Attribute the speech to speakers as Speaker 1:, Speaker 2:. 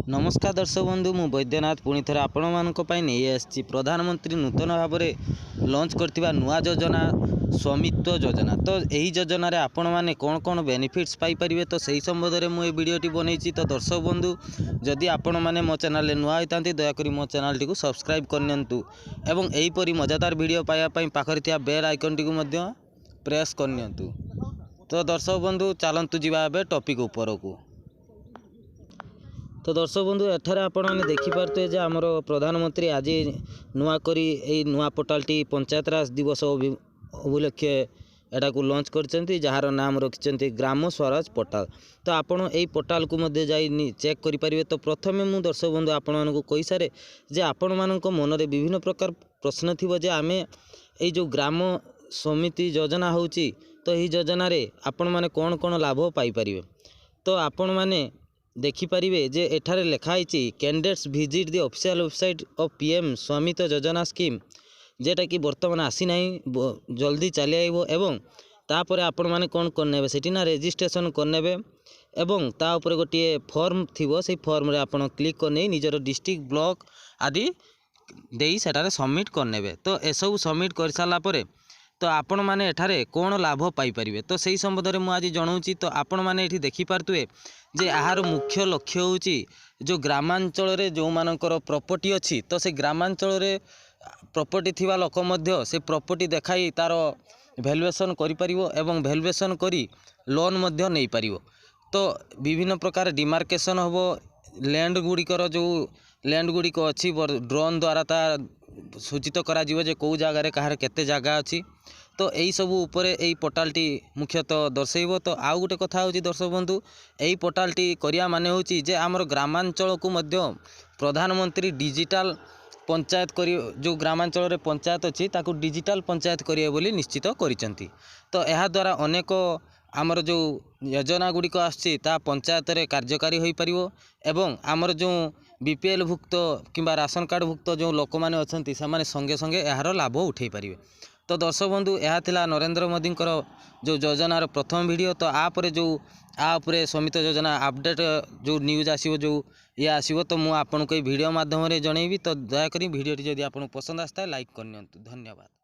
Speaker 1: ନମସ୍କାର ଦର୍ଶକ ବନ୍ଧୁ, ମୁଁ ବୈଦ୍ୟନାଥ ପୁଣି ଥରେ ଆପଣମାନଙ୍କ ପାଇଁ ନେଇ ଆସିଛି ପ୍ରଧାନମନ୍ତ୍ରୀ ନୂତନ ଭାବରେ ଲଞ୍ଚ କରିଥିବା ନୂଆ ଯୋଜନା, ସ୍ୱାମିତ୍ୱ ଯୋଜନା। ତ ଏହି ଯୋଜନାରେ ଆପଣମାନେ କ'ଣ କ'ଣ ବେନିଫିଟ୍ସ ପାଇପାରିବେ, ତ ସେହି ସମ୍ବନ୍ଧରେ ମୁଁ ଏ ଭିଡ଼ିଓଟି ବନେଇଛି। ତ ଦର୍ଶକ ବନ୍ଧୁ, ଯଦି ଆପଣମାନେ ମୋ ଚ୍ୟାନେଲରେ ନୂଆ ହୋଇଥାନ୍ତି, ଦୟାକରି ମୋ ଚ୍ୟାନେଲଟିକୁ ସବସ୍କ୍ରାଇବ୍ କରିନିଅନ୍ତୁ ଏବଂ ଏହିପରି ମଜାଦାର ଭିଡ଼ିଓ ପାଇବା ପାଇଁ ପାଖରେ ଥିବା ବେଲ୍ ଆଇକନ୍ଟିକୁ ମଧ୍ୟ ପ୍ରେସ୍ କରିନିଅନ୍ତୁ। ତ ଦର୍ଶକ ବନ୍ଧୁ, ଚାଲନ୍ତୁ ଯିବା ଏବେ ଟପିକ୍ ଉପରକୁ। ତ ଦର୍ଶକ ବନ୍ଧୁ, ଏଠାରେ ଆପଣମାନେ ଦେଖିପାରୁଥିବେ ଯେ ଆମର ପ୍ରଧାନମନ୍ତ୍ରୀ ଆଜି ନୂଆ କରି ଏଇ ନୂଆ ପୋର୍ଟାଲଟି ପଞ୍ଚାୟତରାଜ ଦିବସ ଉପଲକ୍ଷେ ଏଟାକୁ ଲଞ୍ଚ କରିଛନ୍ତି, ଯାହାର ନାମ ରଖିଛନ୍ତି ଗ୍ରାମ ସ୍ୱରାଜ ପୋର୍ଟାଲ। ତ ଆପଣ ଏଇ ପୋର୍ଟାଲକୁ ମଧ୍ୟ ଯାଇ ଚେକ୍ କରିପାରିବେ। ତ ପ୍ରଥମେ ମୁଁ ଦର୍ଶକ ବନ୍ଧୁ ଆପଣମାନଙ୍କୁ କହିସାରେ ଯେ ଆପଣମାନଙ୍କ ମନରେ ବିଭିନ୍ନ ପ୍ରକାର ପ୍ରଶ୍ନ ଥିବ ଯେ ଆମେ ଏଇ ଯେଉଁ ଗ୍ରାମ ସମିତି ଯୋଜନା ହେଉଛି, ତ ଏହି ଯୋଜନାରେ ଆପଣମାନେ କ'ଣ କ'ଣ ଲାଭ ପାଇପାରିବେ। ତ ଆପଣମାନେ ଦେଖିପାରିବେ ଯେ ଏଠାରେ ଲେଖା ହେଇଛି, "Candidates visit the official website of PM Svamitva Yojana scheme", ଯେଉଁଟାକି ବର୍ତ୍ତମାନ ଆସିନାହିଁ, ଜଲ୍ଦି ଚାଲି ଆସିବ। ଏବଂ ତାପରେ ଆପଣମାନେ କ'ଣ କରିନେବେ ସେଠି ନା ରେଜିଷ୍ଟ୍ରେସନ୍ କରିନେବେ ଏବଂ ତା ଉପରେ ଗୋଟିଏ ଫର୍ମ ଥିବ, ସେଇ ଫର୍ମରେ ଆପଣ କ୍ଲିକ୍ କରିନେଇ ନିଜର ଡିଷ୍ଟ୍ରିକ୍ଟ, ବ୍ଲକ୍ ଆଦି ଦେଇ ସେଠାରେ ସବମିଟ୍ କରିନେବେ। ତ ଏସବୁ ସବମିଟ୍ କରିସାରିଲା ପରେ ତ ଆପଣମାନେ ଏଠାରେ କ'ଣ ଲାଭ ପାଇପାରିବେ, ତ ସେଇ ସମ୍ବନ୍ଧରେ ମୁଁ ଆଜି ଜଣାଉଛି। ତ ଆପଣମାନେ ଏଠି ଦେଖିପାରୁଥିବେ ଯେ ଏହାର ମୁଖ୍ୟ ଲକ୍ଷ୍ୟ ହେଉଛି ଯେଉଁ ଗ୍ରାମାଞ୍ଚଳରେ ଯେଉଁମାନଙ୍କର ପ୍ରପର୍ଟି ଅଛି, ତ ସେ ଗ୍ରାମାଞ୍ଚଳରେ ପ୍ରପର୍ଟି ଥିବା ଲୋକ ମଧ୍ୟ ସେ ପ୍ରପର୍ଟି ଦେଖାଇ ତା'ର ଭ୍ୟାଲୁଏସନ୍ କରିପାରିବ ଏବଂ ଭ୍ୟାଲୁଏସନ୍ କରି ଲୋନ୍ ମଧ୍ୟ ନେଇପାରିବ। ତ ବିଭିନ୍ନ ପ୍ରକାର ଡିମାର୍କେସନ୍ ହେବ ଲ୍ୟାଣ୍ଡ ଗୁଡ଼ିକର। ଯେଉଁ ଲ୍ୟାଣ୍ଡ ଗୁଡ଼ିକ ଅଛି, ଡ୍ରୋନ୍ ଦ୍ୱାରା ତା ସୂଚିତ କରାଯିବ ଯେ କେଉଁ ଜାଗାରେ କାହାର କେତେ ଜାଗା ଅଛି। ତ ଏଇସବୁ ଉପରେ ଏଇ ପୋର୍ଟାଲଟି ମୁଖ୍ୟତଃ ଦର୍ଶାଇବ। ତ ଆଉ ଗୋଟେ କଥା ହେଉଛି ଦର୍ଶକ ବନ୍ଧୁ, ଏଇ ପୋର୍ଟାଲଟି କରିବା ମାନେ ହେଉଛି ଯେ ଆମର ଗ୍ରାମାଞ୍ଚଳକୁ ମଧ୍ୟ ପ୍ରଧାନମନ୍ତ୍ରୀ ଡିଜିଟାଲ ପଞ୍ଚାୟତ କରି, ଯେଉଁ ଗ୍ରାମାଞ୍ଚଳରେ ପଞ୍ଚାୟତ ଅଛି ତାକୁ ଡିଜିଟାଲ ପଞ୍ଚାୟତ କରିବେ ବୋଲି ନିଶ୍ଚିତ କରିଛନ୍ତି। ତ ଏହାଦ୍ୱାରା ଅନେକ ଆମର ଯେଉଁ ଯୋଜନା ଗୁଡ଼ିକ ଆସୁଛି, ତାହା ପଞ୍ଚାୟତରେ କାର୍ଯ୍ୟକାରୀ ହୋଇପାରିବ ଏବଂ ଆମର ଯେଉଁ ବିପିଏଲ୍ ଭୁକ୍ତ କିମ୍ବା ରାସନ କାର୍ଡ଼ ଭୁକ୍ତ ଯେଉଁ ଲୋକମାନେ ଅଛନ୍ତି, ସେମାନେ ସଙ୍ଗେ ସଙ୍ଗେ ଏହାର ଲାଭ ଉଠାଇ ପାରିବେ। ତ ଦର୍ଶକ ବନ୍ଧୁ, ଏହା ଥିଲା ନରେନ୍ଦ୍ର ମୋଦିଙ୍କର ଯେଉଁ ଯୋଜନାର ପ୍ରଥମ ଭିଡ଼ିଓ। ତ ଆ ପରେ ଯେଉଁ ଆ ଉପରେ ସ୍ୱାମିତ୍ୱ ଯୋଜନା ଅପଡ଼େଟ୍ ଯେଉଁ ନ୍ୟୁଜ୍ ଆସିବ, ଯେଉଁ ଇଏ ଆସିବ, ତ ମୁଁ ଆପଣଙ୍କୁ ଏଇ ଭିଡ଼ିଓ ମାଧ୍ୟମରେ ଜଣେଇବି। ତ ଦୟାକରି ଭିଡ଼ିଓଟି ଯଦି ଆପଣଙ୍କୁ ପସନ୍ଦ ଆସିଥାଏ, ଲାଇକ୍ କରିନିଅନ୍ତୁ। ଧନ୍ୟବାଦ।